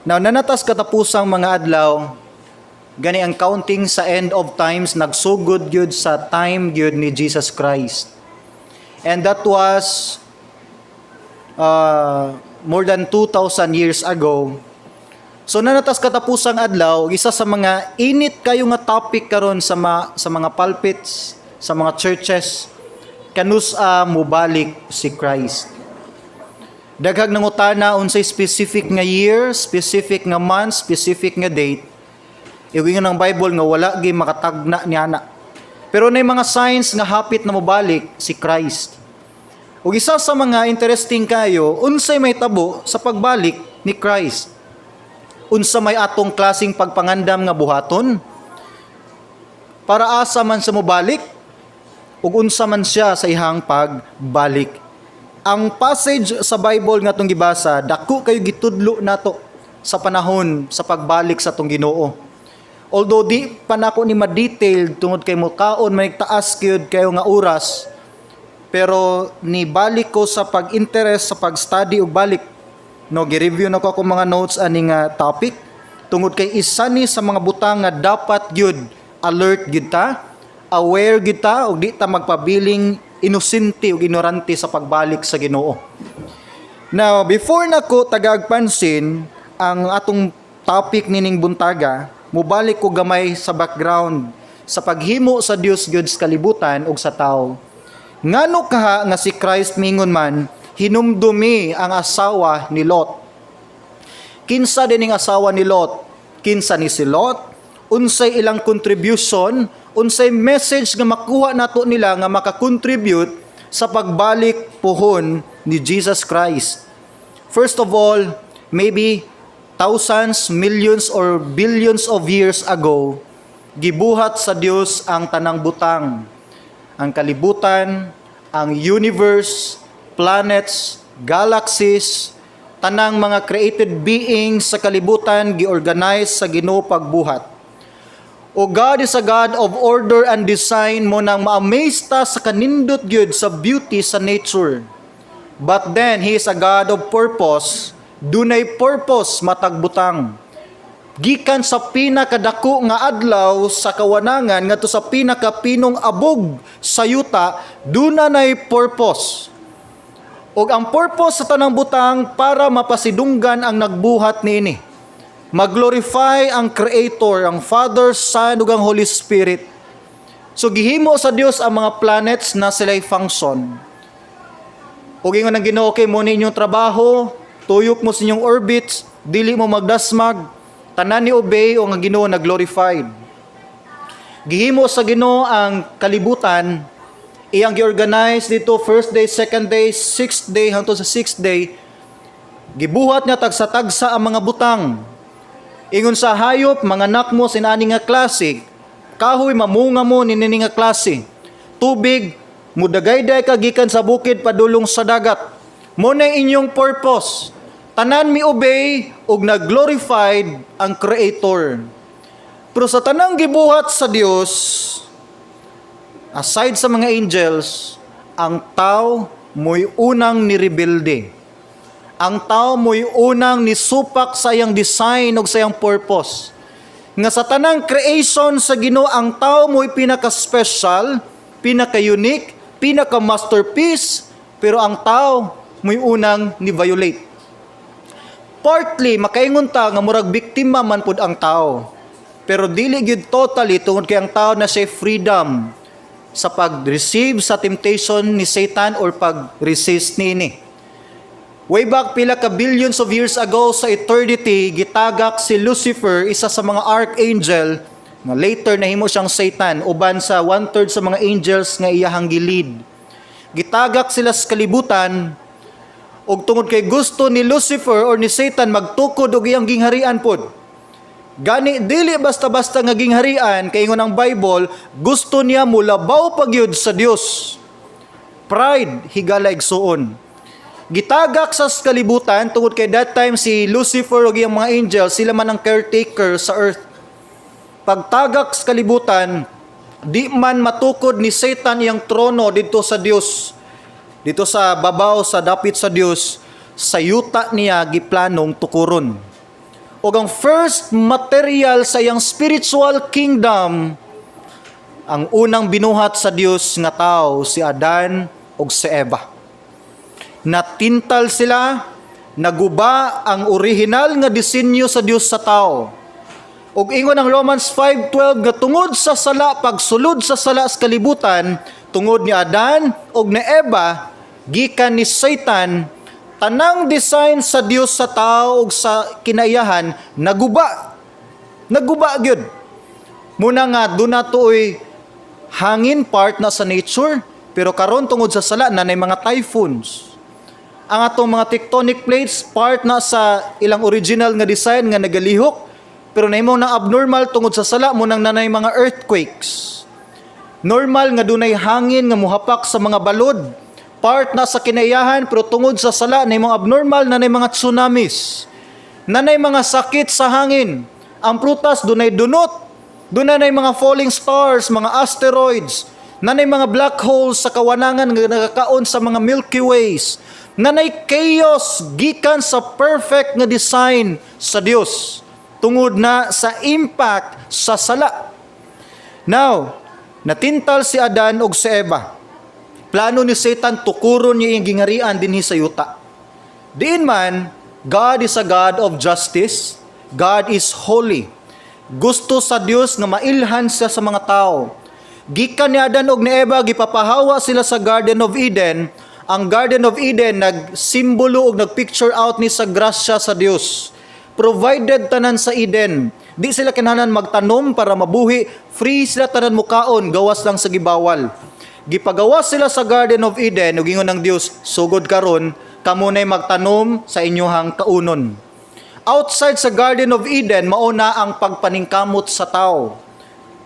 Now, naa na ta's katapusang mga adlaw, gani ang counting sa end of times nagsugod gyud sa time gyud ni Jesus Christ. And that was more than 2,000 years ago. So naa na ta's katapusang adlaw, isa sa mga init kayo nga topic karon sa mga pulpits, sa mga churches, kanus-a mobalik si Christ. Daghag nangutana unsay specific nga year, specific nga month, specific nga date. Ingon ang Bible nga wala gyud makatagna niana. Pero nay mga signs nga hapit na mobalik si Christ. Ug isa sa mga interesting kayo, unsay mahitabo sa pagbalik ni Christ? Unsa may atong klaseng pagpangandam nga buhaton? Para asa man sa mobalik? Ug unsa man siya sa iyang pagbalik? Ang passage sa Bible nga atong gibasa, dako kayo gitudlo nato sa panahon sa pagbalik sa atong Ginoo. Although di pa nako ni ma-detail tungod kay mukaon may taas gyud kayo nga oras, pero ni balik ko sa pag-interest sa pag-study ug balik, no, gi-review na ko akong mga notes ani nga topic tungod kay isa ni sa mga butang nga dapat gyud alert gyud ta, aware gyud ta ug di ta magpabiling inosente ug ignorante sa pagbalik sa Ginoo. Now, before nako tagaag pansin ang atong topic nining buntaga, mubalik ko gamay sa background sa paghimo sa Dios gyud sa kalibutan ug sa tao. Ngano kaha nga si Christ mingon man, "Hinumdumi ang asawa ni Lot"? Kinsa dining asawa ni Lot? Kinsa ni si Lot? Unsay ilang contribution? Unsay message nga makuha nato nila nga makakontribute sa pagbalik puhon ni Jesus Christ? First of all, maybe thousands, millions, or billions of years ago, gibuhat sa Dios ang tanang butang. Ang kalibutan, ang universe, planets, galaxies, tanang mga created beings sa kalibutan giorganize sa Ginoo pagbuhat. O God is a God of order and design, mao nang ma-amaze ta sa kanindot gyud sa beauty sa nature. But then, He is a God of purpose. Dunay purpose matag butang. Gikan sa pinakadako nga adlaw sa kawanangan ngadto sa pinakapinong abog sa yuta, duna nay purpose. Ug ang purpose sa tanang butang para mapasidunggan ang nagbuhat niini. Mag-glorify ang Creator, ang Father, Son, ug ang Holy Spirit. So gihimo sa Dios ang mga planets na sila'y function. Ug ingon ang Ginoo, "Kay mao ni inyong trabaho, tuyok mo sa inyong orbits, dili mo magdasmag." Tanan ni obey o ang Ginoo na-glorified. Gihimo sa Ginoo ang kalibutan, iyang gi-organize dito first day, second day, sixth day hangtod sa sixth day. Gibuhat niya tagsa-tagsa ang mga butang. Ingon sa hayop, manganak mo sinani nga klase. Kahoy, mamunga mo ninini nga klase. Tubig, mudagayday ka gikan sa bukid padulong sa dagat. Mao na inyong purpose. Tanan mi obey ug nag-glorified ang Creator. Pero sa tanang gibuhat sa Dios, aside sa mga angels, ang tao mo'y unang nirebelde. Ang tao mo'y unang nisupak sa iyang design ug sa iyang purpose. Nga sa tanang creation sa Ginoo, ang tao mo'y pinaka-special, pinaka-unique, pinaka-masterpiece, pero ang tao mo'y unang ni-violate. Partly makaingon ta nga murag biktima man pud ang tao. Pero dili gyud totally tungod kay ang tao naa siya freedom sa pag-receive sa temptation ni Satan or pag-resist niini. Way back pila ka billions of years ago sa eternity, gitagak si Lucifer, isa sa mga archangel, nga later nahimo siyang Satan, uban sa one-third sa mga angels nga iyahang gi-lead. Gitagak sila sa kalibutan, ug tungod kay gusto ni Lucifer or ni Satan magtukod og iyang gingharian pod. Gani dili basta-basta nga gingharian, kay ingon ang Bible, gusto niya mulabaw pa gyud sa Dios. Pride, higala, igsuon. Gitagak sa kalibutan tungod kay that time si Lucifer ug iyang mga angels, sila man ang caretaker sa earth. Pagtagak sa kalibutan, di man matukod ni Satan iyang trono didto sa Dios. Dito sa babaw sa dapit sa Dios, sa yuta niya giplanong tukuron. Ug ang first material sa iyang spiritual kingdom, ang unang binuhat sa Dios nga tao, si Adan ug si Eva. Natintal sila, naguba ang original nga disenyo sa Dios sa tao. Ug ingon ang Romans 5:12 nga tungod sa sala, pagsulod sa sala sa kalibutan, tungod ni Adan ug ni Eva, gikan ni Satan, tanang design sa Dios sa tao ug sa kinaiyahan naguba. Naguba gyud. Muna nga duna tuoy hangin, part na sa nature, pero karon tungod sa sala na mga typhoons. Ang atong mga tectonic plates, part na sa ilang original nga design nga nagalihok, pero nahimo na abnormal tungod sa sala mo nang nanay mga earthquakes. Normal nga dunay hangin nga muhapak sa mga balod. Part na sa kinaiyahan, pero tungod sa sala nahimong abnormal na mga tsunamis. Nanay mga sakit sa hangin. Ang prutas dunay dunot. Dunay mga falling stars, mga asteroids. Nanay mga black holes sa kawanangan nga nagakaon sa mga Milky Ways. Nanay chaos gikan sa perfect nga design sa Dios tungod na sa impact sa sala. Now, natintal si Adan ug si Eva. Plano ni Satan, tukuron niya iyang gingarian dinhi sa yuta. Diin man, God is a God of justice. God is holy. Gusto sa Dios nga mailhan siya sa mga tao. Gikan ni Adan ug ni Eva, gipapahawa sila sa Garden of Eden. Ang Garden of Eden nagsimbolo ug nagpicture out ni sa grasya sa Dios. Provided tanan sa Eden. Di sila kinahanglan magtanom para mabuhi. Free sila tanan mukaon, gawas lang sa gibawal. Gipagawas sila sa Garden of Eden ug ingon ng Dios, "Sugod karon, kamo nay magtanom sa inyohang kaunon." Outside sa Garden of Eden, mao na ang pagpaningkamot sa tao.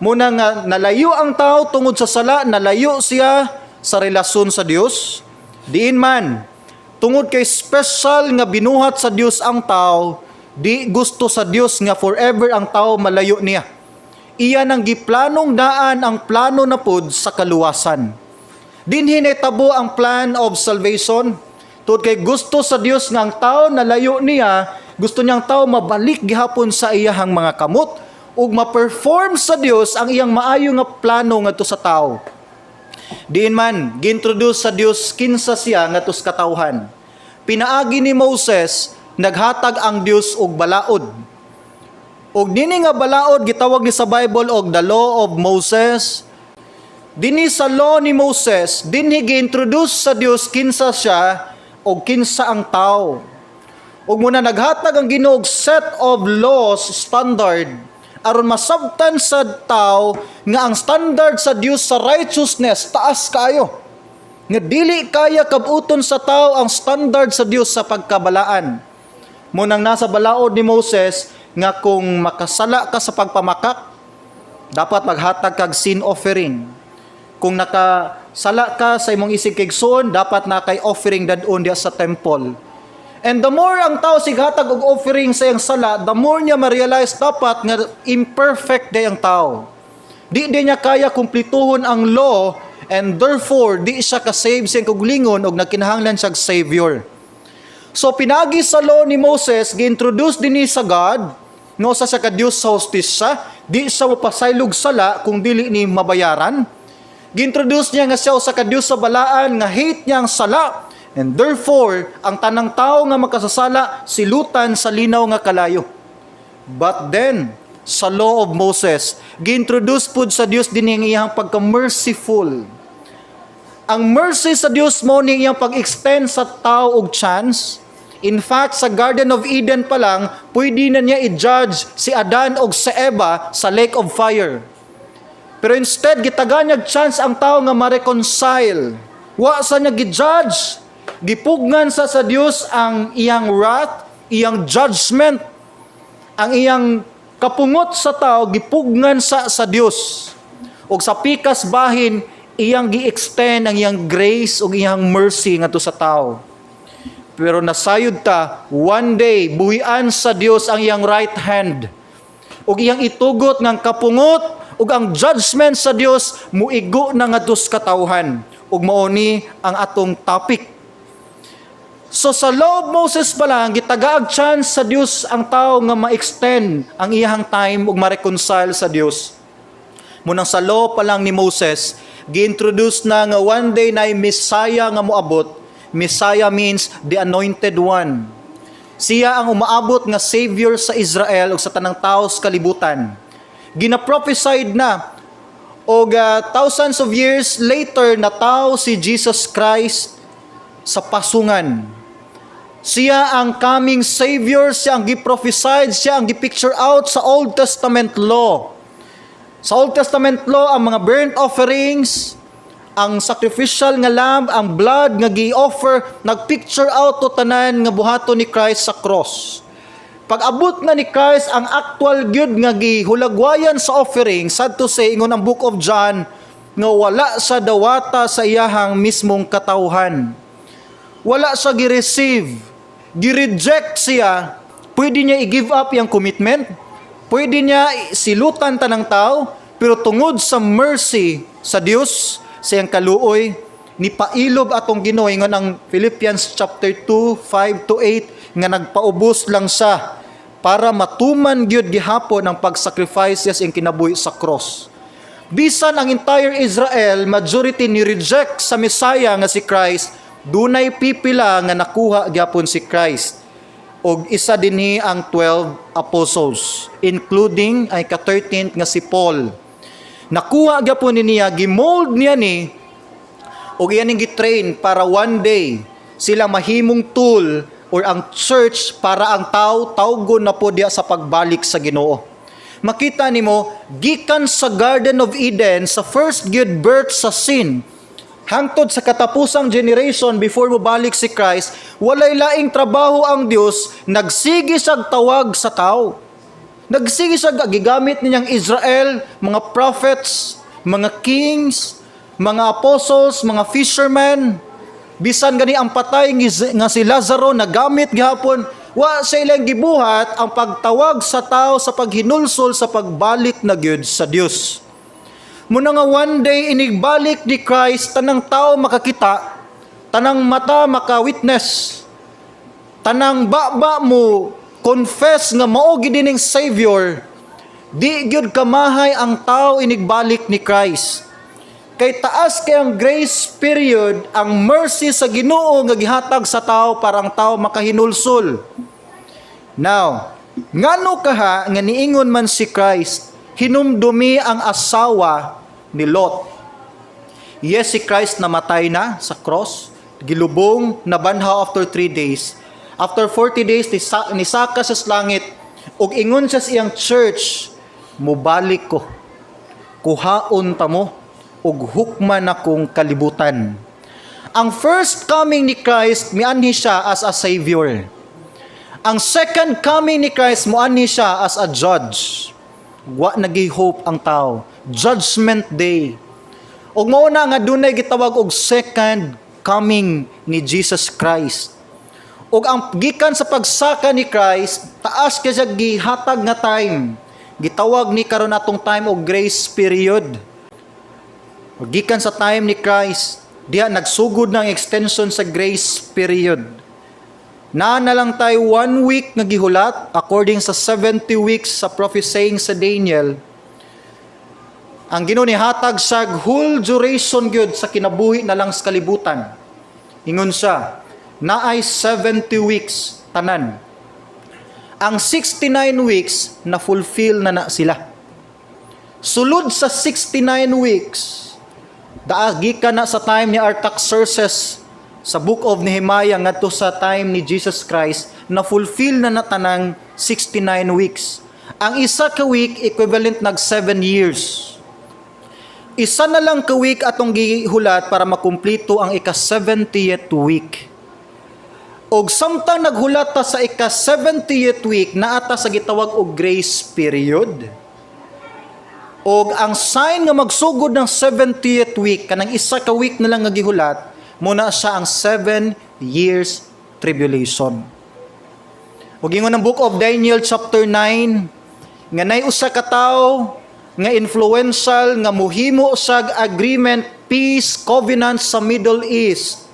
Muna nga nalayo ang tao tungod sa sala, nalayo siya sa relasyon sa Dios. Diin man, tungod kay special nga binuhat sa Dios ang tao, di gusto sa Dios nga forever ang tao malayo niya. Iyan ang giplanong daan, ang plano na pod sa kaluwasan. Dinhi tabo ang plan of salvation. Tungod kay gusto sa Dios nga ang tao nalayo niya, gusto niyang tao mabalik gihapon sa iyahang mga kamot ug ma-perform sa Dios ang iyang maayo nga plano ngadto sa tao. Diin man, gi-introduce sa Dios kinsa siya ngadto sa katawhan. Pinaagi ni Moses, naghatag ang Dios og balaod. Og nini nga balaod gitawag ni sa Bible og the law of Moses. Dinhi sa law ni Moses, dinhi gi-introduce sa Dios kinsa siya og kinsa ang tao. Ug muna naghatag ang Ginoo og set of laws, standard, aron masabtan sa tao nga ang standard sa Dios sa righteousness taas kaayo. Nga dili kaya kabuton sa tao ang standard sa Dios sa pagkabalaan. Munang nasa balaod ni Moses nga kung makasala ka sa pagpamakak, dapat maghatag kag sin offering. Kung nakasala ka sa imong isig kaigsoon, dapat na kay offering dadon diya sa temple. And the more ang tao sighatag og offering sa iyang sala, the more niya ma-realize dapat nga imperfect day ang tao. Di di niya kaya kumplituhon ang law and therefore di siya ka-save sa iyang kaugalingon og nagkinahanglan siya og savior. So pinagi sa law ni Moses, gi-introduce dinhi sa God, no sa siya ka Dios sa hustisya, di siya mapasaylog sala kung dili ni mabayaran. Gi-introduce niya nga siya usa ka Dios sa balaan nga hate niya ang sala. And therefore, ang tanang tao nga makasasala silutan sa linaw nga kalayo. But then, sa law of Moses, gi-introduce pud sa Dios din ang iyang pagka-merciful. Ang mercy sa Dios mo ni iyang pag-extend sa tao og chance. In fact, sa Garden of Eden pa lang, pwede na niya i-judge si Adan og si Eva sa lake of fire. Pero instead, gitagan niya chance ang tao nga ma-reconcile. Wa sa niya gi-judge. Gipugngan sa Dios ang iyang wrath, iyang judgment, ang iyang kapungot sa tao, gipugngan sa Dios. Og sa pikas bahin, iyang gi-extend ang iyang grace ug iyang mercy ngadto sa tao. Pero nasayod ta, one day, buhian sa Dios ang iyang right hand. Ug iyang itugot ng kapungot ug ang judgment sa Dios muigo na ngadto sa katawhan. Ug mao ni ang atong topic. So sa law of Moses pa lang, gitagaag chance sa Dios ang tao nga ma-extend ang iyahang time ug ma-reconcile sa Dios. Munang sa law pa lang ni Moses, gi-introduce na nga one day na Messiah nga moabot. Messiah means the anointed one. Siya ang umaabot nga savior sa Israel ug sa tanang tao sa kalibutan. Gina-prophesied na og thousands of years later, nataw si Jesus Christ sa pasungan. Siya ang coming savior, siya ang gi-prophesied, siya ang gi-picture out sa Old Testament law. Sa Old Testament law, ang mga burnt offerings, ang sacrificial nga lamb, ang blood nga gi-offer, nag-picture out to tanan nga buhaton ni Christ sa cross. Pag abot na ni Christ, ang actual gyud nga gihulagwayan sa offering, sad to say, ingon ang Book of John, nga wala sa dawata sa iyahang mismong katawhan. Wala sa gi-receive. Gi-reject siya. Pwede niya i-give up yung commitment. Pwede niya silutan tanang tao. Pero tungod sa mercy sa Dios, sa iyang kaluoy, ni pailob atong Ginoo, ingon ang Philippians chapter 2, 5 to 8, nga nagpaubos lang siya para matuman gyud gihapon ang pag-sacrifice niya sa iyang kinabuhi sa cross. Bisan ang entire Israel, majority ni reject sa Messiah nga si Christ, dunay pipila nga nakuha gyapon si Christ. Og isa dinhi ang 12 apostles, including ay ka-13th nga si Paul. Nakuha gyapon ni niya, gimold niya ni og iyan ning gitrain para one day sila mahimong tool or ang church para ang tao tawgon na po diya sa pagbalik sa Ginoo. Makita nimo, gikan sa Garden of Eden, sa first good birth sa sin, hangtod sa katapusang generation before mo balik si Christ, walay laing trabaho ang Dios, nagsige siyag tawag sa tao. Nagsige siya, gigamit niyang Israel, mga prophets, mga kings, mga apostles, mga fishermen. Bisan gani ang patay nga si Lazaro nagamit gihapon, wa sa ilang gibuhat ang pagtawag sa tao sa paghinulsol sa pagbalik na gyud sa Dios. Muna nga one day inigbalik ni Christ, tanang tao makakita, tanang mata maka-witness, tanang baba mo confess nga mao gid ning Savior, di gyud kamahay ang tao inigbalik ni Christ. Kay taas kay ang grace period, ang mercy sa Ginoo nga gihatag sa tao para ang tao makahinulsol. Now, ngano kaha nga niingon man si Christ, "Hinumdumi ang asawa ni Lot"? Yes, si Christ namatay na sa cross, gilubong, nabanhaw after 3 days. After 40 days, nisaka sa langit, ug ingon siya sa iyang church, "Mubalik ko. Kuhaon ta mo, ug hukman akong kalibutan." Ang first coming ni Christ, mianhi siya as a savior. Ang second coming ni Christ, muanhi siya as a judge. Wa nagi-hope ang tao. Judgment Day. Ug mao na nga dunay gitawag og second coming ni Jesus Christ. Ug ang gikan sa pagsaka ni Christ, taas kay siya gihatag nga time. Gitawag ni karon atong time og grace period. Ug gikan sa time ni Christ, diha nagsugod ng extension sa grace period. Naa na lang tayo one week nga gihulat according sa 70 weeks sa prophesying sa Daniel. Ang Ginoo nihatag sa whole duration gyud sa kinabuhi na lang sa kalibutan. Ingon siya, naay 70 weeks tanan. Ang 69 weeks na fulfill na na sila. Sulod sa 69 weeks, daa gikan na sa time ni Artaxerxes sa Book of Nehemiah ngadto sa time ni Jesus Christ, na fulfill na na tanang 69 weeks. Ang isa ka week equivalent nag 7 years. Isa na lang ka week atong gihulat para makumplito ang ika-70th week. Og samtang naghulat ta sa ika-70th week, naata sa gitawag og grace period. Og ang sign nga magsugod ng 70th week, kanang isa ka week na lang nga gihulat, muna siya ang 7 years tribulation. Ug ingon ang Book of Daniel chapter 9 nga nay usa ka tawo nga influential nga muhimo sag agreement, peace covenant sa Middle East.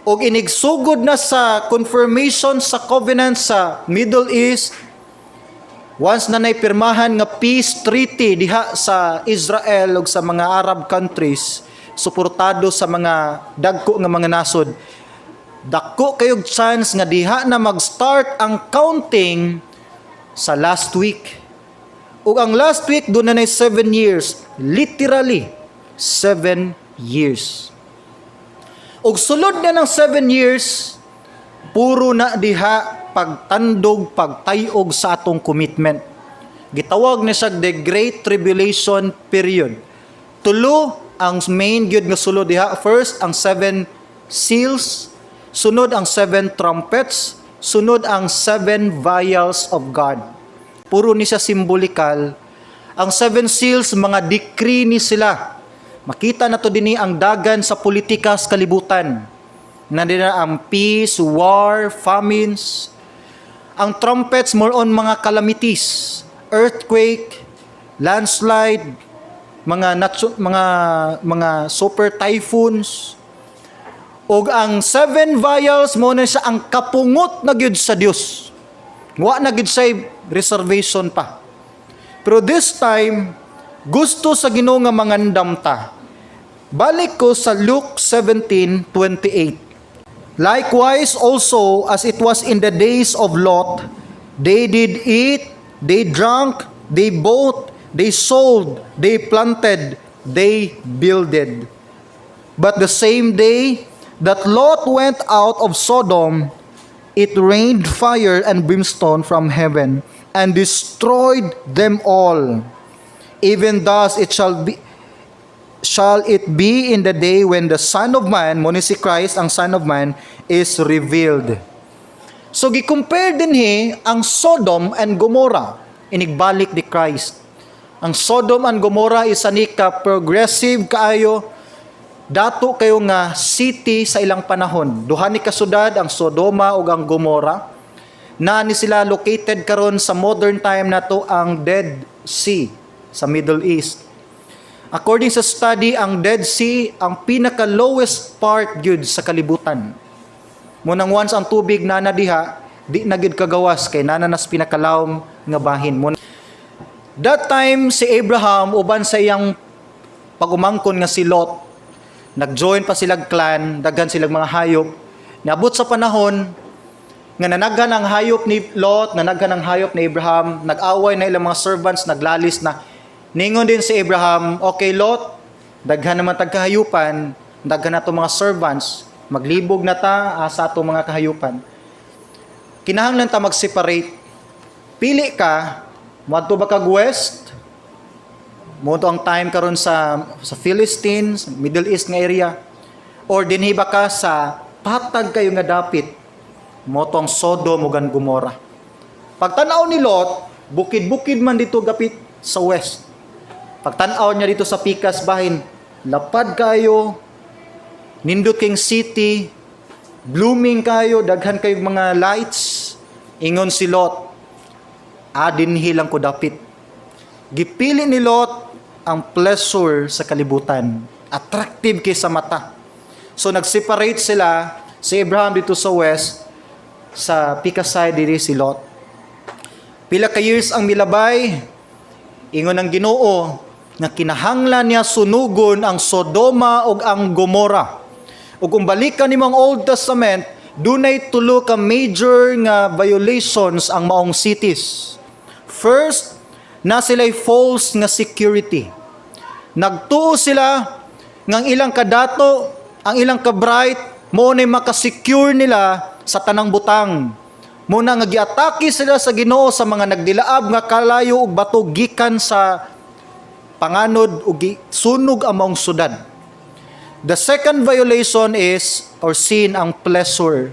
Og inigsugod na sa confirmation sa covenant sa Middle East, once na naipirmahan nga peace treaty diha sa Israel ug sa mga Arab countries, suportado sa mga dagko nga mga nasod, dako kayog chance nga diha na mag-start ang counting sa last week. Ug ang last week doon na 7 years, literally 7 years. Ug sulod na ng 7 years, puro na diha pagtandog, pagtayog sa atong commitment. Gitawag ni siya the Great Tribulation period. Tulo ang main gyud nga sulod diha. First, ang seven seals, sunod ang seven trumpets, sunod ang seven vials of God. Puro ni siya symbolical. Ang seven seals, mga decree ni sila. Makita na to dinhi ang dagan sa politika sa kalibutan. Nandun na ang peace, war, famines. Ang trumpets, more on mga calamities, earthquake, landslide, mga super typhoons. Ug ang seven vials mo na siya ang kapungot na gyud sa Dios. Wa na gyud siya reservation pa. Pero this time, gusto sa Ginoo nga mangandam ta. Balik ko sa Luke 17:28. "Likewise also, as it was in the days of Lot, they did eat, they drank, they bought, they sold, they planted, they builded. But the same day that Lot went out of Sodom, it rained fire and brimstone from heaven and destroyed them all. Even thus it shall be shall it be in the day when the Son of Man," mo ni si Christ, ang Son of Man, "is revealed." So gi-compare dinhi ang Sodom and Gomorrah inigbalik ni Christ. Ang Sodom and Gomorrah isa ni ka progressive kaayo, dato kayo nga city sa ilang panahon. Duha ni ka syudad, ang Sodoma ug ang Gomorrah. Na ni sila located karon sa modern time nato, ang Dead Sea sa Middle East. According sa study, ang Dead Sea ang pinaka lowest part gyud sa kalibutan. Munang once ang tubig nana diha, di na gyud kagawas kay nana nas pinakalawom nga bahin. Mo that time si Abraham uban sa iyang pag-umangkon nga si Lot, nag-join pa silang clan, daghan silang mga hayop. Niabot sa panahon nga nanaghan ang hayop ni Lot, nanaghan ang hayop ni Abraham, nag-away na ilang mga servants, naglalis na. Ningon din si Abraham, "Okay Lot, daghan naman tag kahayupan, daghan na to mga servants, maglibog na ta sa atong mga kahayupan. Kinahanglan ta mag-separate. Pili ka, moadto ba kag west? Mo to ang time karon sa Philistines, Middle East nga area, or dinhi ba ka sa patag kayo nga dapit, mo to ang Sodom ug ang Gomorrah?" Pagtan-aw ni Lot, bukid-bukid man dito gapit sa west. Pagtan-aw niya dito sa pikas bahin, lapad kayo, nindot king city, blooming kayo, daghan kayo mga lights. Ingon si Lot, "Ah, dinhi lang ko dapit." Gipili ni Lot ang pleasure sa kalibutan. Attractive kay sa mata. So nag-separate sila, si Abraham dito sa west, sa pikas side diri si Lot. Pila ka years ang milabay, ingon ang Ginoo nga kinahanglan niya sunugon ang Sodoma ug ang Gomora. Ug kung balikan nimo ang Old Testament, dunay tulo ka major nga violations ang maong cities. First, na sila'y false nga security. Nagtuo sila nga ang ilang kadato, ang ilang ka-bright, mo na makasecure nila sa tanang butang. Muna nga giatake sila sa Ginoo sa mga nagdilaab nga kalayo ug bato gikan sa panganod ug sunog ang maong syudad. The second violation is or sin, ang pleasure.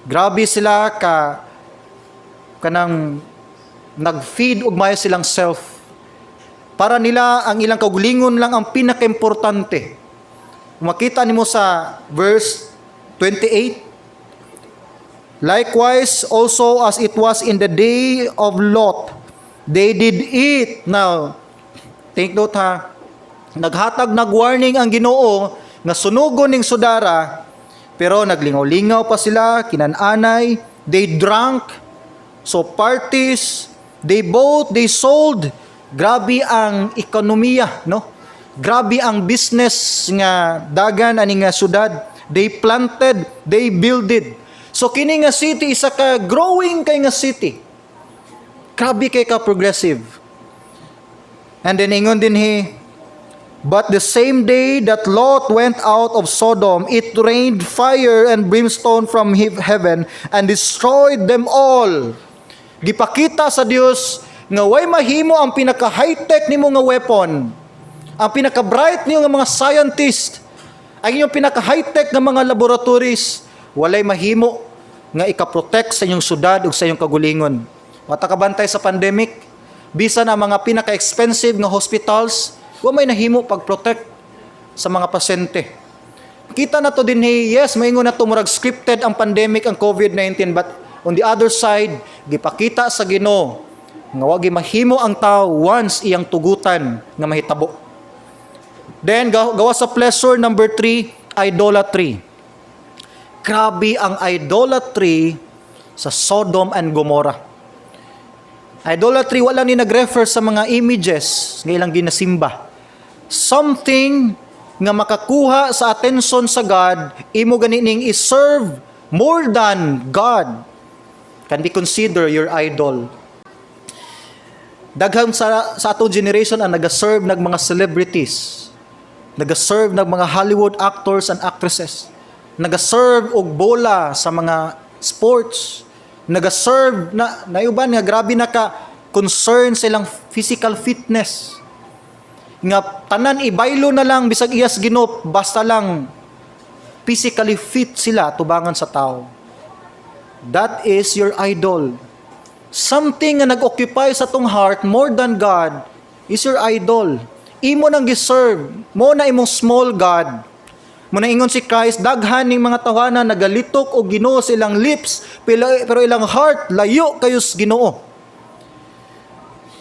Grabe sila ka kanang nag-feed og maayo silang self. Para nila ang ilang kaugalingon lang ang pinakaimportante. Makita nimo sa verse 28, "Likewise also as it was in the day of Lot, they did eat." Now, take note ha. Naghatag nag-warning ang Ginoo nga sunugon ning sudara. Pero naglingaw-lingaw pa sila, kinananay, they drank, so parties, they bought, they sold. Grabe ang ekonomiya, no? Grabe ang business nga dagan ani nga syudad. They planted, they builded. So kini nga city, isa ka growing kay nga city. Grabe kay ka progressive. And then ingon dinhi, "But the same day that Lot went out of Sodom, it rained fire and brimstone from heaven and destroyed them all." Gipakita sa Dios nga way mahimo ang pinaka high-tech nimo nga weapon, ang pinaka-bright niyo nga mga scientist, ang inyong pinaka high-tech nga mga laboratories, walay mahimo nga ika-protect sa inyong syudad ug sa inyong kagulingon. Wa ta kabantay sa pandemic, bisan ang mga pinaka-expensive nga hospitals, wa may nahimo pag-protect sa mga pasyente. Kita na to dinhi, yes, maingon na to murag scripted ang pandemic, ang COVID-19, but on the other side, gipakita sa Ginoo nga wa mahimo ang tao once iyang tugutan nga mahitabo. Then gawa sa pleasure, number 3, idolatry. Grabe ang idolatry sa Sodom and Gomorrah. Idolatry, wala ni nag-refer sa mga images nga ilang ginasimba. Something nga makakuha sa attention sa God, imo gani ning i-serve more than God, can be considered your idol. Daghang sa atong generation ang naga-serve nag mga celebrities, naga-serve nag mga Hollywood actors and actresses, naga-serve og bola sa mga sports, naga-serve na nayuban nga grabe na ka concern sa ilang physical fitness. Nga tanan ibaylo na lang bisag iyas Ginoo, basta lang physically fit sila tubangan sa tao. That is your idol. Something nga nag-occupy sa atong heart more than God is your idol. Imo nang giserve, mao na imong small God. Mao na ingon si Christ, daghan ning mga tawhana nagalitok og Ginoo sa ilang lips, pero ilang heart layo kayo sa Ginoo.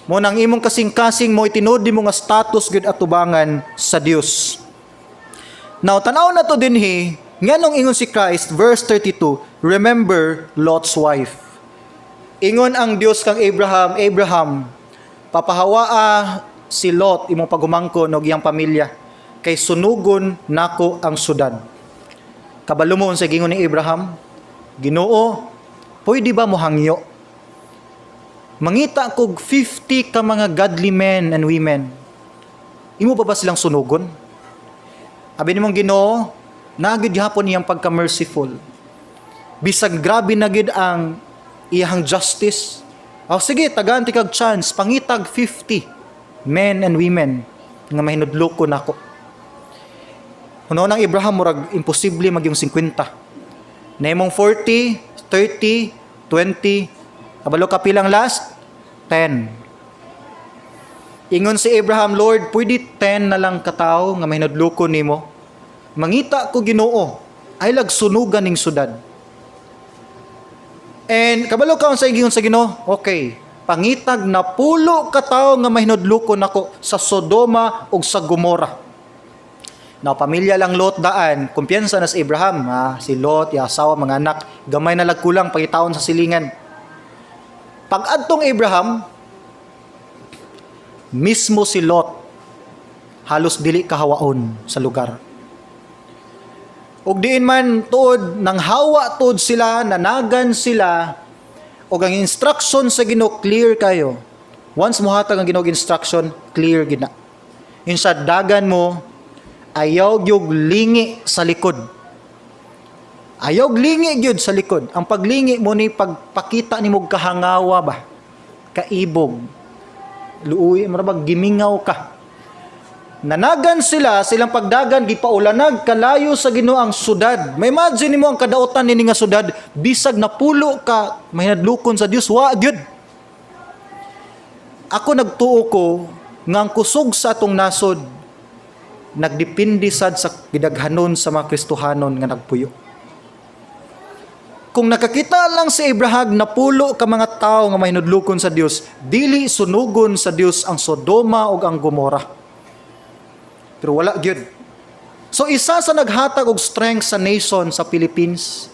Mao nang imong kasing-kasing mo tinuod mo nga status gud atubangan sa Dios. Now, tanaw na to dinhi, nganong ingon si Christ, verse 32, "Remember Lot's wife." Ingon ang Dios kang Abraham, "Abraham, papahawaa si Lot, imong pagumangkon, og iyang pamilya, kay sunugon nako ang syudad." Kabalo mo unsa gingon ni Abraham? "Ginoo, pwede ba mo hangyo? Mangita kog 50 ka mga godly men and women. Imo pa ba silang sunugon?" Abi nimong Ginoo, naa gyud gihapon iyang pagka-merciful. Bisag grabe na gid ang iyang justice. O sige, tagaan ti kag chance, pangitag 50 men and women nga mahinudlokon nako. Huno nang Abraham, murag imposible magyung 50. Nahimong 40, 30, 20, kabalo ka pilang last? 10. Ingon si Abraham, "Lord, pwede 10 na lang katawo nga mahinudlokon nimo? Mangita ko, Ginoo, ay sunugan ning syudad." And kabalo ka sa ingon sa Ginoo, "Okay, pangitag 10 ka tawo nga mahinudlokon nako sa Sodoma ug sa Gomora." Now, pamilya lang Lot daan, kumpiyansa na si Abraham, ha? Si Lot, iya asawa, mga anak, gamay na lag kulang pangitaon sa silingan. Pag adtong Abraham, mismo si Lot, halos dili kahawaon sa lugar. Ug diin man tuod nang hawa tuod sila, nanagan sila, ug ang instruction sa Ginoo clear kayo. Once mohatag ang Ginoo og instruction, clear gid na. Insa dagan mo, ayaw gyud lingi sa likod. Ayaw lingi gyud sa likod. Ang paglingi mo ni pagpakita nimo og kahangawa ba? Kaibog. Luoy, mura bag gimingaw ka. Nanagan sila, silang pagdagan, gipaulanag, kalayo sa Ginoo ang syudad. Ma-imagine nimo ang kadautan nini nga syudad, bisag 10 ka mahinadlokon sa Dios, wa gyud. Ako nagtuo ko nga ang kusog sa atong nasod nagdepende sad sa gidaghanon sa mga Kristohanon nga nagpuyo. Kung nakakita lang si Abraham 10 ka mga tawo nga mahinudlokon sa Dios, dili sunugon sa Dios ang Sodoma ug ang Gomora. Pero wala gyud. So isa sa naghatag og strength sa nation sa Philippines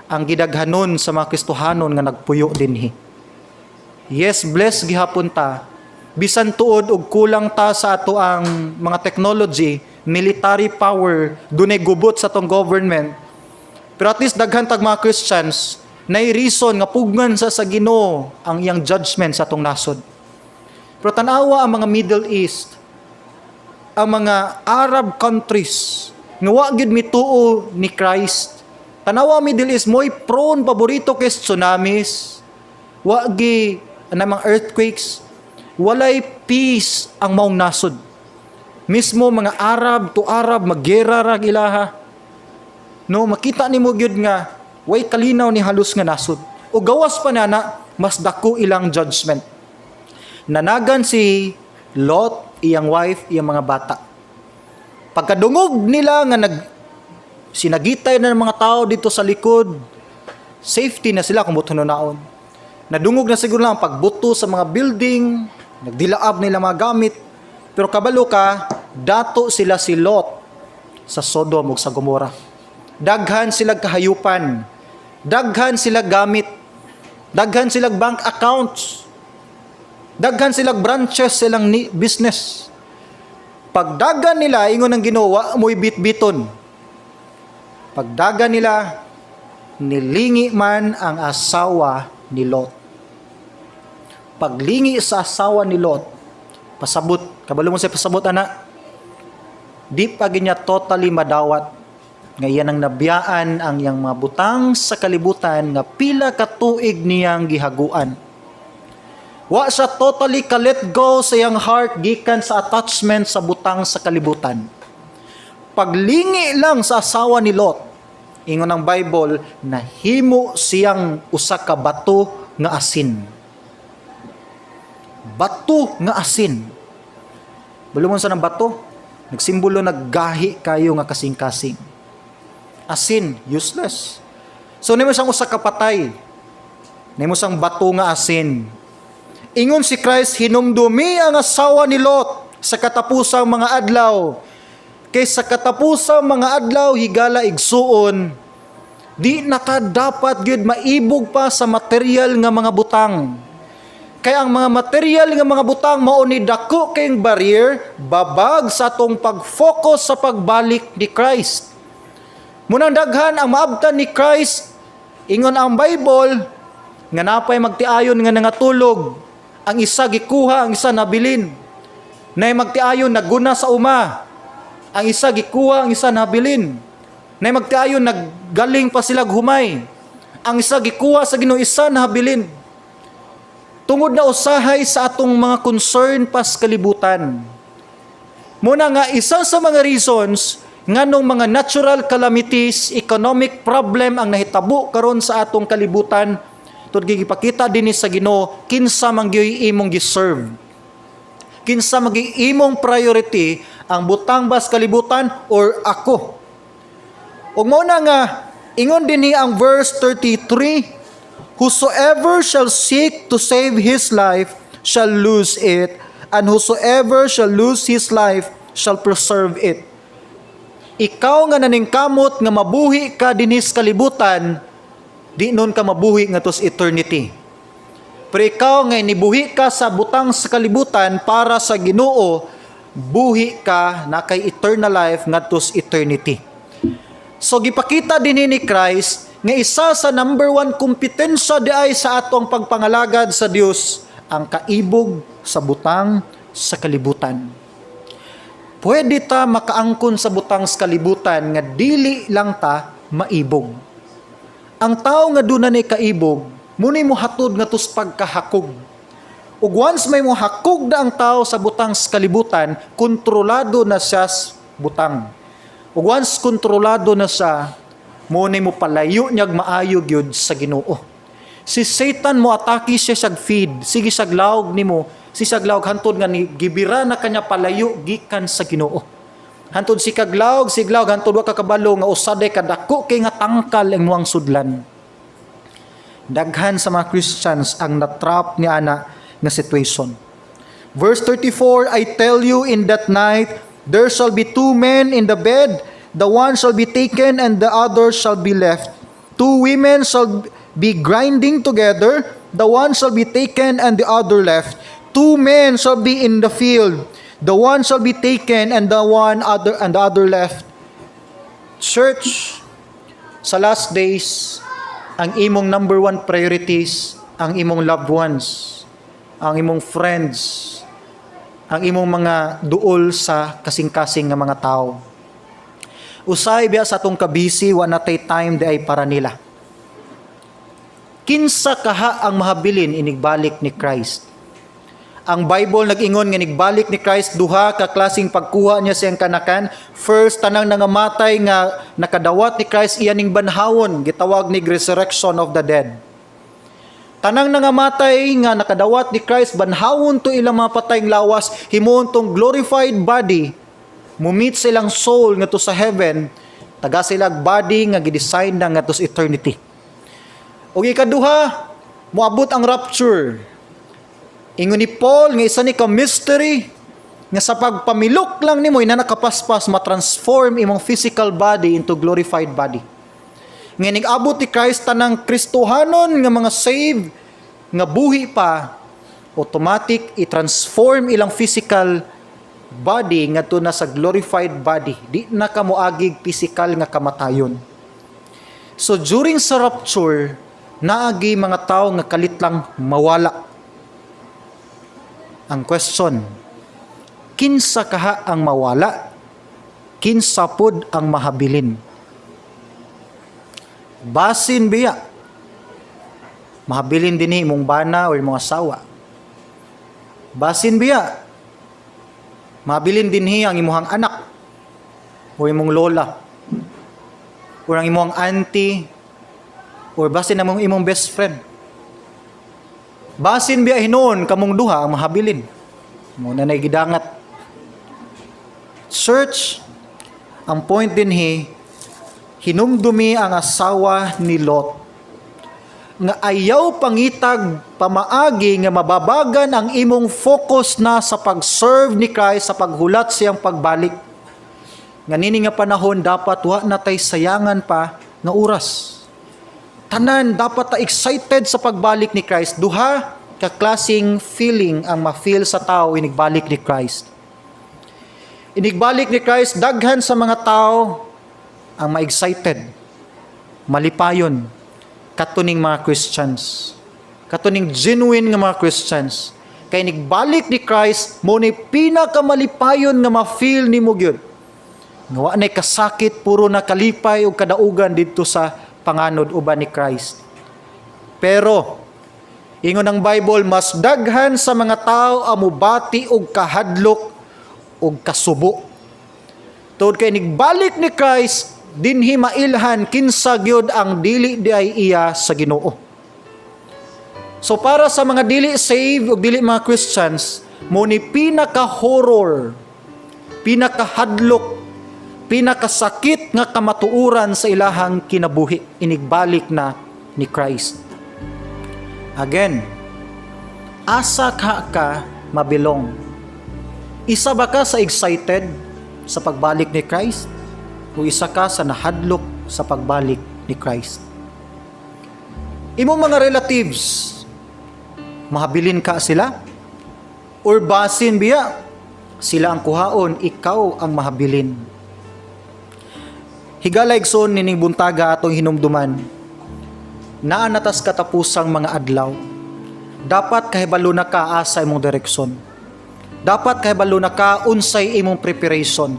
ang gidaghanon sa mga Kristohanon nga nagpuyo dinhi. Yes, bless gihapon ta. Bisan tuod og kulang ta sa ato ang mga technology, military power, dunay gubot sa atong government. Pero at least daghan tag mga Christians nay reason nga pugnan sa Ginoo ang iyang judgment sa atong nasod. Pero tan-awa ang mga Middle East, ang mga Arab countries nga wa gyud mituo ni Christ. Tanawa Middle East, mo'y prone, paborito kay tsunamis, wa gi ana mga earthquakes, walay peace ang maong nasod. Mismo mga Arab to Arab maggera ra ilaha. No, makita nimo gyud nga way kalinaw ni halos nga nasod. O gawas pa na mas dako ilang judgment. Nanagan si Lot, iyang wife, iyang mga bata. Pagkadungog nila nga nag sinagitay na ng mga tao dito sa likod, safety na sila kung buto naon. Nadungog na siguro lang ang pagbuto sa mga building, nagdilaab nila mga gamit. Pero kabalo ka, dato sila si Lot sa Sodom ug sa Gomora. Daghan sila kahayupan. Daghan sila gamit. Daghan sila bank accounts. Daghan sila branches silang ni business. Pagdagan nila, ingon ng Ginoo, wa mo'y bitbiton. Pagdagan nila, nilingi man ang asawa ni Lot. Paglingi sa asawa ni Lot, pasabot, kabalo mo sa pasabot, ana, di pa ginya totally madawat nga iyan ang nabiyaan ang iyang mga butang sa kalibutan nga pila ka tuig niyang gihaguan. Wa siya totally ka let go sa iyang heart gikan sa attachment sa butang sa kalibutan. Paglingi lang sa asawa ni Lot, ingon ang Bible, nahimo siyang usa ka bato nga asin. Bato nga asin. Balumon sa ng bato, nagsimbolo naggahi kayo nga kasing-kasing. Asin, useless. So nimo siyang usa ka patay. Nimo siyang bato nga asin. Ingon si Christ, hinumdumi ang asawa ni Lot sa katapusang mga adlaw. Kay sa katapusang mga adlaw, higala igsuon, di na ka dapat gyud maibog pa sa material nga mga butang. Kay ang mga material nga mga butang mao ni dako kayong barrier babag sa atong pag-focus sa pagbalik ni Christ. Munang daghan ang maabtan ni Christ, ingon ang Bible, nga napay magtiayon nga nangatulog, ang isa gikuha, ang isa nabilin. Nay magtiayon naguna sa uma, ang isa gikuha, ang isa nabilin. Nay magtiayon naggaling pa sila humay. Ang isa gikuha sa Ginoo, isa nabilin. Tungod na usahay sa atong mga concern pas kalibutan. Muna nga isa sa mga reasons nganong mga natural calamities, economic problem ang nahitabo karon sa atong kalibutan, tud gipakita dinhi sa Ginoo kinsa man gyud imong gi-serve. Kinsa man gyud imong priority, ang butang bas kalibutan or ako. Ug mao na nga ingon dinhi ang verse 33, "Whosoever shall seek to save his life shall lose it, and whosoever shall lose his life shall preserve it." Ikaw nga naningkamot nga mabuhi ka dinhi sa kalibutan, di nun ka mabuhi ngadto sa eternity. Pero ikaw nga nibuhi ka sa butang sa kalibutan para sa Ginoo, buhi ka na kay eternal life ngadto sa eternity. So gipakita din ni Christ nga isa sa number one kompetensya di ay sa atong pagpangalagad sa Dios ang kaibog sa butang sa kalibutan. Pwede ta makaangkon sa butang sa kalibutan nga dili lang ta maibog. Ang tao nga duna ni kaibog, muni mo hatod nga tos pagkahakog. Ug once may mo hakog na ang tao sa butang sa kalibutan, kontrolado na siya sa butang. Ug once kontrolado na siya, mo ni mo palayo niyag maayo gyud sa Ginoo. Si Satan mo atake siya siyag feed, sige siyag lawg nimo, si siyag lawg hantod nga ni gibira na kanya palayo gikan sa Ginoo. Hantod si kaglawg, siglawg hantod wa ka kabalo nga usaday kadako kay nga tangkal ang muang sudlan. Daghan sa mga Christians ang natrap ni ana nga situation. Verse 34, "I tell you, in that night, there shall be two men in the bed, The one shall be taken and the other shall be left. Two women shall be grinding together, the one shall be taken and the other left. Two men shall be in the field, the one shall be taken and the other left. Church, sa last days, ang imong number one priorities, ang imong loved ones, ang imong friends, ang imong mga duol sa kasing-kasing nga mga tao. Usay biya sa atong kabisi, wa na tay time di ay para nila. Kinsa kaha ang mahabilin inigbalik ni Christ? Ang Bible nag-ingon nga nigbalik ni Christ, duha ka klaseng pagkuha niya siyang kanakan. First, tanang nangamatay nga nakadawat ni Christ, iya ning banhawon, gitawag ni resurrection of the dead. Tanang nangamatay nga nakadawat ni Christ, banhawon to ilang mga patayng lawas, himuon tong glorified body, mu-meet silang soul ngadto sa heaven, taga sila body nga gidesign na ngadto sa eternity. Ug ikaduha, moabot ang rapture. Ingon ni Paul nga isa ni ka mystery nga sa pagpamilok lang nimo ina nakapaspas, ma-transform imong physical body into glorified body. Nga nig-abot ni Christ, tanang Kristohanon nga mga saved nga buhi pa, automatic i-transform ilang physical body ngadto na sa glorified body. Di na ka moagig physical nga kamatayon. So during sa rapture, naagi mga tao nga kalit lang mawala. Ang question, kinsa kaha ang mawala? Kinsa pod ang mahabilin? Basin biya, mahabilin dinhi imong bana o imong asawa. Basin biya, mahabilin dinhi ang imuhang anak o imong lola o ang imong auntie or basin among imong best friend. Basin biya hinuon kamong duha ang mahabilin. Mao na gidangat. Church, ang point dinhi, hinumdumi ang asawa ni Lot nga ayaw pangitag pamaagi nga mababagan ang imong focus na sa pag-serve ni Christ sa paghulat siyang pagbalik. Nga nini nga panahon, dapat wa na tay sayangan pa nga oras. Tanan dapat ta excited sa pagbalik ni Christ. Duha ka klaseng feeling ang ma-feel sa tao inigbalik ni Christ. Inigbalik ni Christ, daghan sa mga tao ang ma-excited, malipayon, katuning mga Christians, katuning genuine nga mga Christians. Kay nigbalik ni Christ, mao ni pinakamalipayon nga ma-feel nimo gyud. Nga wa nay kasakit, puro na kalipay ug kadaugan didto sa panganod uban ni Christ. Pero ingon ang Bible, mas daghan sa mga tao ang mubati og kahadlok og kasubo. Tungod kay nigbalik ni Christ, dinhi mailhan kinsa gyud ang dili di ay iya sa Ginoo. So para sa mga dili saved o dili mga Christians, mao ni pinaka-horror, pinakahadlok, pinakasakit nga kamatuoran sa ilahang kinabuhi inigbalik na ni Christ. Again, asa ka ka mabilong? Isa ba ka sa excited sa pagbalik ni Christ? O isa ka sa nahadlok sa pagbalik ni Christ? Imong mga relatives, mahabilin ka sila? Or basin biya, sila ang kuhaon, ikaw ang mahabilin? Higala igsoon, nining buntaga atong hinumduman. Naa na tas katapusang mga adlaw. Dapat kahibalo na ka asa imong direksyon. Dapat kahibalo na ka unsay imong preparation.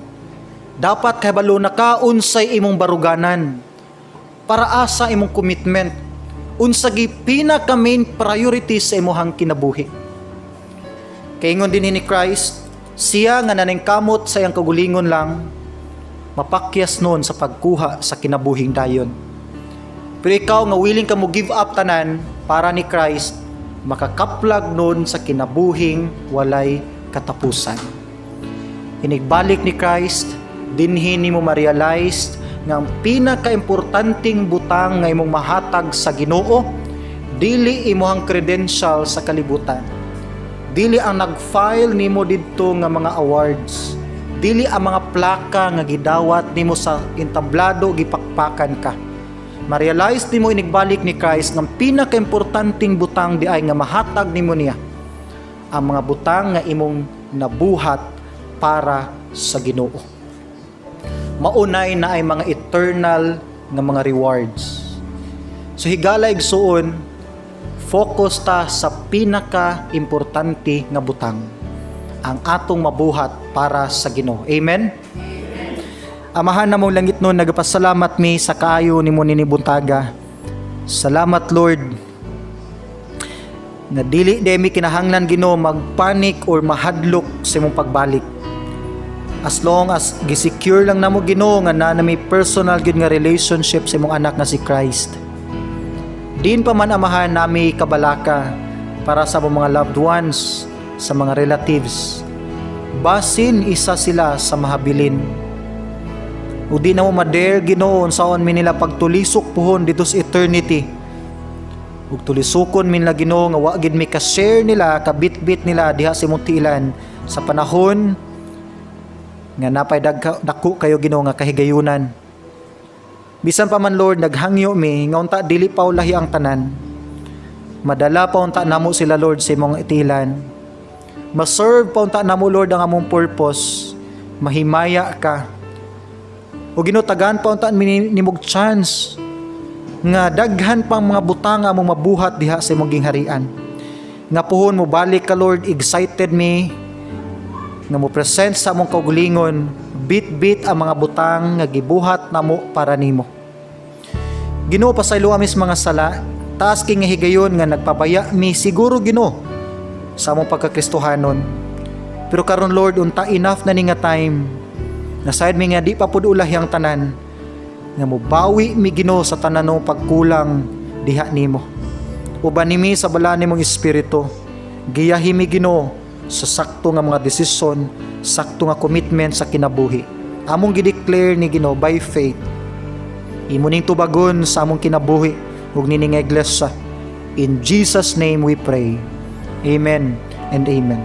Dapat kahibalo na ka unsay imong baruganan. Para asa imong commitment. Unsa gi pinaka main priority sa imong kinabuhi. Kay ingon din ni Christ, siya nga naningkamot sa iyang kagulingon lang, mapakyas nun sa pagkuha sa kinabuhing dayon. Pero ikaw nga willing ka mo give up tanan para ni Christ, makakaplag nun sa kinabuhing walay katapusan. Inigbalik ni Christ, dinhi nimo ma-realize nga ang pinakaimportanteng butang nga imong mahatag sa Ginoo, dili imong credential sa kalibutan. Dili ang nag-file nimo didto nga mga awards. Dili ang mga plaka nga gidawat nimo sa entablado, gipakpakan ka. Ma-realize nimo inigbalik ni Christ ng pinakaimportanteng butang diay nga mahatag nimo niya ang mga butang nga imong nabuhat para sa Ginoo. Maunay na ay mga eternal nga mga rewards. So higala, igsuon, focus ta sa pinaka-importante nga butang, ang atong mabuhat para sa Ginoo. Amen. Amahan namong langitnon, nagapasalamat mi sa kaayo nimo nini buntaga. Salamat, Lord, nga dili de mi kinahanglan, Ginoo, magpanik or mahadlok sa imong pagbalik. As long as gisecure lang namo, Ginoo, nga naa mi personal gyud nga relationship sa imong anak nga si Christ. Din pa man, Amahan, nami kabalaka para sa among mga loved ones, sa mga relatives. Basin isa sila sa mahabilin. O di na mo ma-dare, Ginoo, unsaon mi nila pagtulisok puhon dito sa eternity. Ug tulisokon mi nila, Ginoo, nga wa gid mi ka-share nila, kabitbit nila diha sa imong tiilan sa panahon nga napay dako kayo, Ginoo, nga kahigayunan. Bisan pa man, Lord, naghangyo mi nga unta dili pa ulahi ang tanan. Madala pa unta namo sila, Lord, sa imong tiilan. Ma-serve pa unta namo, Lord, ang among purpose. Mahimaya ka. O Ginoo, tagaan pa unta mi nimog chance nga daghan pang mga butang nga among mabuhat diha sa imong gingharian. Nga puhon mo balik ka, Lord, excited mi nga mo present sa among kaugalingon, bit-bit ang mga butang nga gibuhat namo para nimo. Ginoo, pasaylo ami sa mga sala, taas kay nga higayon nga nagpabaya mi siguro, Ginoo, sa among pagkakristohanon. Pero karon, Lord, unta enough na ni nga time. Nasayod mi nga di pa pud ulahi ang tanan. Nga mobawi mi, Ginoo, sa tanan ng pagkulang diha nimo. Uban nimi sa balaan nimong espiritu. Giyahi mi, Ginoo, sa sakto nga mga desisyon, sakto nga commitment sa kinabuhi. Among gideclare ni, Ginoo, by faith. Imo ning tubagon sa among kinabuhi ug nini nga iglesia. In Jesus' name we pray. Amen and amen.